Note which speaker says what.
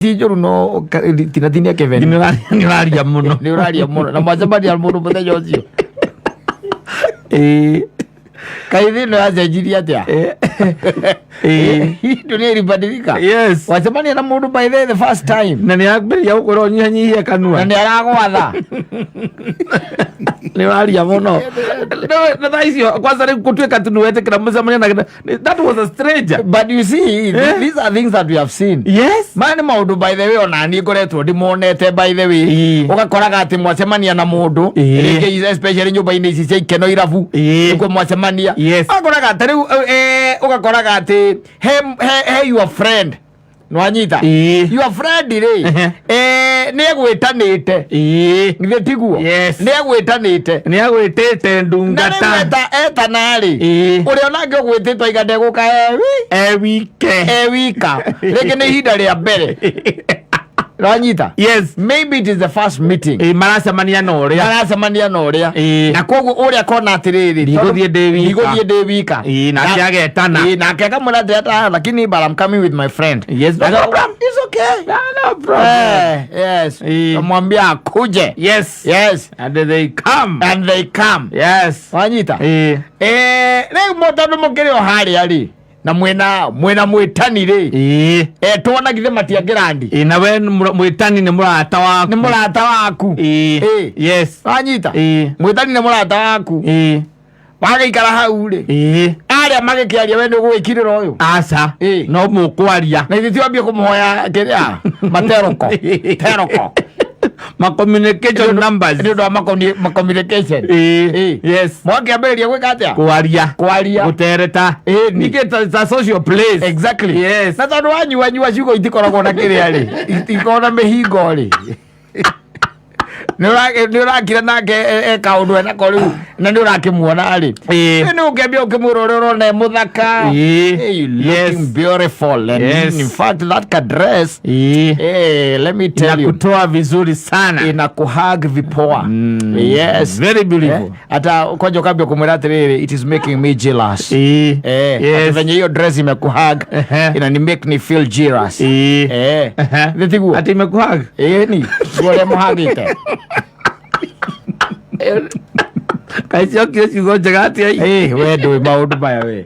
Speaker 1: Ti njũru no tinatinia kĩbeni.
Speaker 2: Nĩ ũraria mũno.
Speaker 1: Nĩ ũraria mũno na mwacemania mũndũ mũthenya ũcio.
Speaker 2: Ĩĩ.
Speaker 1: Kaĩ thĩ ĩno yacenjirie atĩa?
Speaker 2: Ĩĩ.
Speaker 1: Dunia ilibadilika.
Speaker 2: Yes.
Speaker 1: Wacemania na mũndũ by the first time
Speaker 2: Na nĩ ambĩrĩria gũkwĩra ũnyihanyihie kanua.
Speaker 1: Na nĩ aragwatha.
Speaker 2: Nĩ ũraria mũno. Na thaa icio kwanza rĩu gũtuĩka atĩ nĩ wetĩkĩra mũcemania na that was a stranger.
Speaker 1: But you see,
Speaker 2: Eh?
Speaker 1: these are things that we have seen.
Speaker 2: Yes.
Speaker 1: Maya nĩ maũndũ, by the way, ona niĩ ngoretwo ndĩmonete, by the way.
Speaker 2: Ĩĩ.
Speaker 1: Ũgakoraga atĩ mwacemania na mũndũ
Speaker 2: Ĩĩ.
Speaker 1: rĩngĩ, especially nyũmba-inĩ ici cia ikeno, irabu, nĩkuo mwacemania. Ũgakoraga atĩ rĩu ũgakoraga atĩ he your friend, nwanyita? Your friend rĩ, nĩ egwĩtanĩte. Githĩ tiguo?
Speaker 2: Yes.
Speaker 1: Nĩ egwĩtanĩte.
Speaker 2: Nĩ agwĩtĩte
Speaker 1: Na rĩu
Speaker 2: ndungata.
Speaker 1: Etana rĩ, ũrĩa onake ũgwĩtĩtwo aiga ndegũka ewi
Speaker 2: E wike.
Speaker 1: E wika. Rĩngĩ nĩ ihinda rĩa mbere, ranyita?
Speaker 2: Yes.
Speaker 1: Maybe it is the first meeting.
Speaker 2: Ĩĩ, maracemania na ũrĩa.
Speaker 1: Maracemania na ũrĩa. Na koguo ũrĩa kona atĩrĩrĩ,
Speaker 2: Ndigũthiĩ ndĩ wika.
Speaker 1: Ndigũthiĩ ndĩ wika.
Speaker 2: Ĩĩ, nake agetana.
Speaker 1: Ĩĩ, nake akamwĩra atĩ ata lakini but I'm coming with my friend.
Speaker 2: Yes, no problem.
Speaker 1: It's okay.
Speaker 2: No, no problem.
Speaker 1: Yes. Kamwambia akuje. Yes.
Speaker 2: And they come.
Speaker 1: And they come. Wanyita?
Speaker 2: Ĩĩ.
Speaker 1: Rĩu tondũ mũkĩrĩ o harĩa rĩ, na mwĩna mwĩtani rĩ, etwo na githĩ matiangĩrandi?
Speaker 2: Ĩĩ, na we mwĩtani nĩ mũrata waku.
Speaker 1: Nĩ mũrata waku.
Speaker 2: Ĩĩ. Yes.
Speaker 1: Wanyita?
Speaker 2: Ĩĩ.
Speaker 1: Mwĩtani nĩ mũrata waku. Wagĩikara hau rĩ, arĩa magĩkĩaria, we nĩ ũgũgĩkirĩra ũyũ?
Speaker 2: Aca. No mũkwaria.
Speaker 1: Na ithuĩ tiwambie kũmũhoya kĩrĩa materoko teroko.
Speaker 2: Ma communication numbers.
Speaker 1: Nĩ ũndũ wa ma communication. Mwakĩambĩrĩria gwĩka atĩa?
Speaker 2: Kwaria.
Speaker 1: Kwaria.
Speaker 2: Gũtereta.
Speaker 1: Ĩni.
Speaker 2: Ningĩ it's a social place.
Speaker 1: Exactly. Na tondũ wanyua nyua, ciugo itikoragwo na kĩrĩa rĩ, itikoragwo na mĩhingo rĩ, nĩ ũrakira nake kaũndũ enako rĩu na nĩ ũrakĩmuona rĩ. Nĩ ũkĩambia ũkĩmwĩra ũrĩa ũrona e mũthaka. Hey, you looking beautiful and in fact that ka dress, hey, let me tell you,
Speaker 2: Inakutoa vizuri sana.
Speaker 1: Inakuhug vipoa. Yes.
Speaker 2: Very beautiful.
Speaker 1: Hata kwanja ukambia kumwĩra atĩrĩrĩ, it is making me jealous. Ati venye hiyo dress imekuhug, inani make me feel jealous. Nĩ tiguo?
Speaker 2: Ati imekuhug.
Speaker 1: Ĩĩ, ni guo ũrĩa mũhagĩte.
Speaker 2: Kaĩ ciokire ciugo njega atĩa?
Speaker 1: We ndũĩ maũndũ maya we.